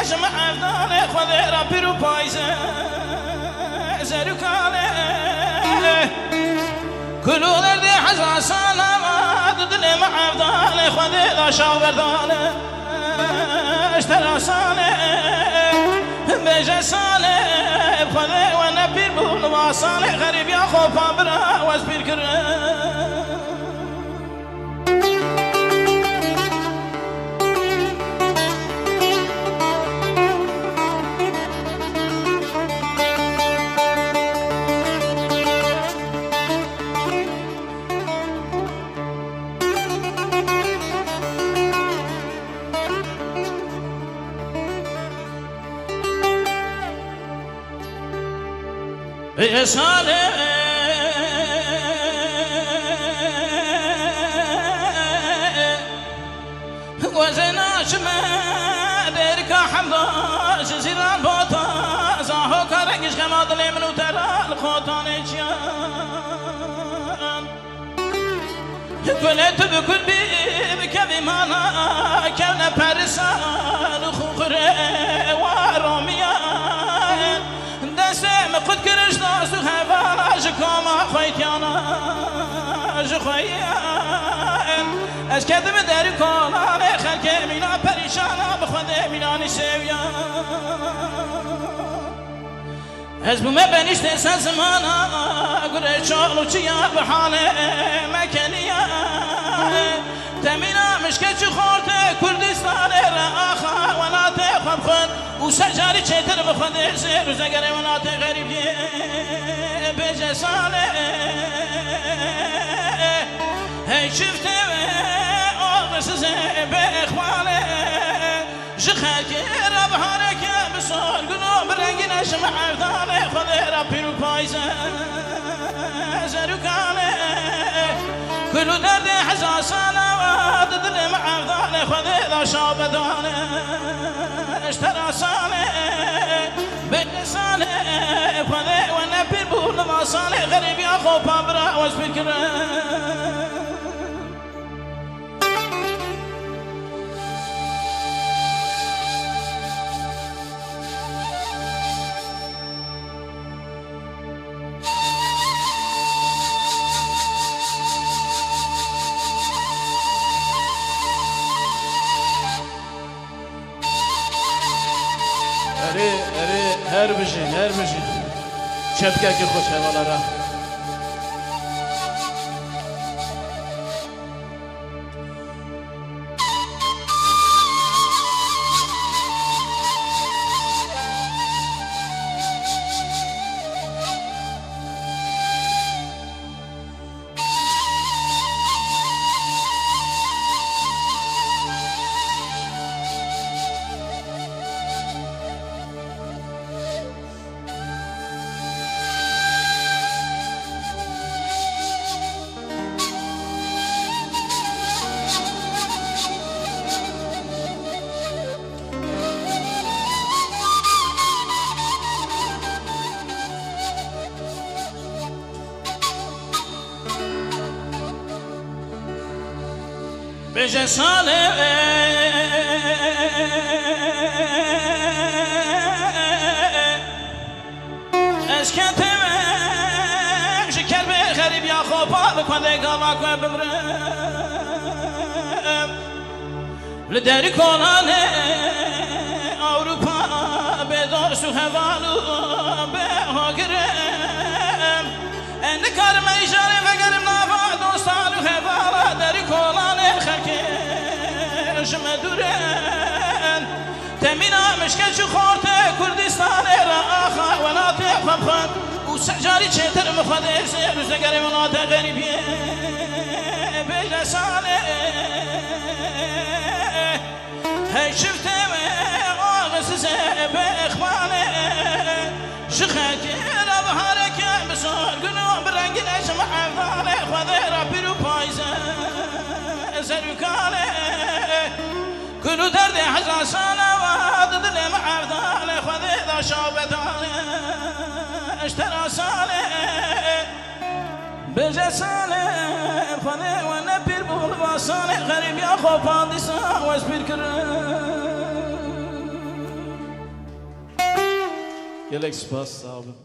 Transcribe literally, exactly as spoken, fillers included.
Ji me evdanê Xwedê re pîr û payze zerûkanê. Kul û derdê hezar sala di dilê me evdanê Xwedê da şax berdanê. Ji te ra salê, bêje salê, bi Xwedê we ne pîr bû, li va salê xerîbiya xwe pa bira wez pîr kirin. Ê salê, wezê naçime derika hemda ji zîran bota, zaho karek ji xema dilê min û te ra li xotanê çiyan. Gulê tu bi gul bî, bikevî mana, kevne perisan û xuxurê wa romiyan. Destê min qut kiriş dost û hevala ji koma xweytiyana, ji xweyiyan. Ez ketim derî kolanê xelkê mîna perîşana, bi Xwedê mînanî sêwiyan. Ez bûme benîştê ser zimana, gurê çol û çiya bi halê me keniya. Temîna mişke çi xortê Kurdistanê re axa welatê xwe bixwin û ser carî çêtir bi Xwedê zêr û zegerê welatê xerîbiyê bêje salê. Hey çiftê wê oxisizê bê ixwalê. Ji xelkê re bihareke bi sorgun û bi rengîne ji me evdanê Xwedê re pîr û payze zerûkanê. Kul û derdê hezar sala wa di dilê me evdanê Xwedê da şabedanê. Ji te ra salê, bê salê, Xwedê we ne pîr bû, li va salê xerîbiya xwe pa bira wez pîr kirin. Erê, erê, her bijîn, her bijîn. Çepkekî xweş hevala re. Bêje salê, ez ketim ji kerbê xerîbiya xwe pa bi Xwedê gava ku bimrim. Li derî kolanê Ewropa bê dost û heval û bê hogir im. Ez nikarim îjarê vegerim nava dostan û hevala derî kolanê xelkê ji me dûr in. Temîna mişke çi xortê Kurdistanê re axa welatê xwe bixwin û ser carî çêtir bi Xwedê zêr û zegerê welatê xerîbiyê bêje salê. Hey çiftê wê oxisizê bê ixwalê. Ji xelkê re bihareke bi sorgun û bi rengîne ji me evdanê Xwedê re pîr û payze zerûkanê. Kul û derdê hezar sala wa di dilê me evdanê Xwedê da şabedanê. Ji te ra salê. Bêje salê, Xwedê we ne pîr bû, li va salê xerîbiya xwe pa dîsa wez pîr kirin. Gelek spas, sağ olun.